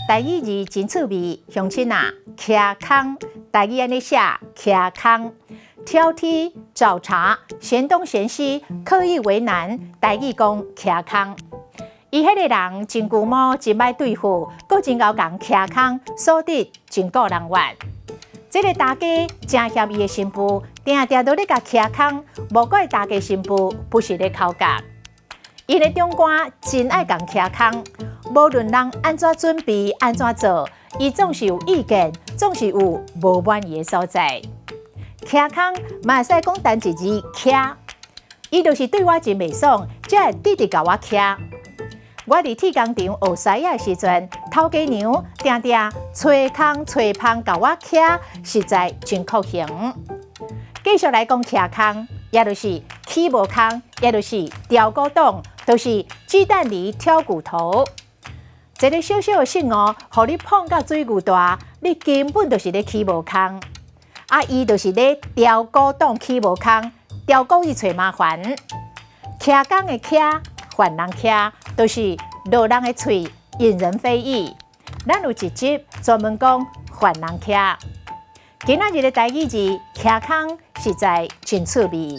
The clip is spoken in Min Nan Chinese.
台語字真趣味，鄉親啊，徛空，台語按呢寫，徛空，挑剔、找茬、嫌東嫌西、刻意為難，台語講徛空。伊彼个人真龜毛，真䆀對付，閣真𠢕共徛空，所得真顧人怨。這个大家誠嫌伊的新婦，定定都咧共徛空，無怪大家新婦不時咧口角。𪜶的長官真愛共徛空，無論人按怎準備、按怎做，伊總是有意見，總是有無滿意的所在。徛空嘛會使講單一字徛，伊就是對我真袂爽，才會直直共我徛。我佇鐵工廠學師仔的時陣，頭家娘定定揣空揣芳共我徛，實在真酷刑。繼續來講徛空，也就是起無空，也就是刁古董，就是雞蛋裡挑骨頭。一个小小的失誤，予你碰甲水牛大，你根本就是咧起無空。啊，伊就是咧刁古董起無空，刁故意揣麻煩。徛工的徛，犯人徛，就是落人的喙，引人非議。咱有一集專門講犯人徛。今仔日的台語字徛空，實在真趣味。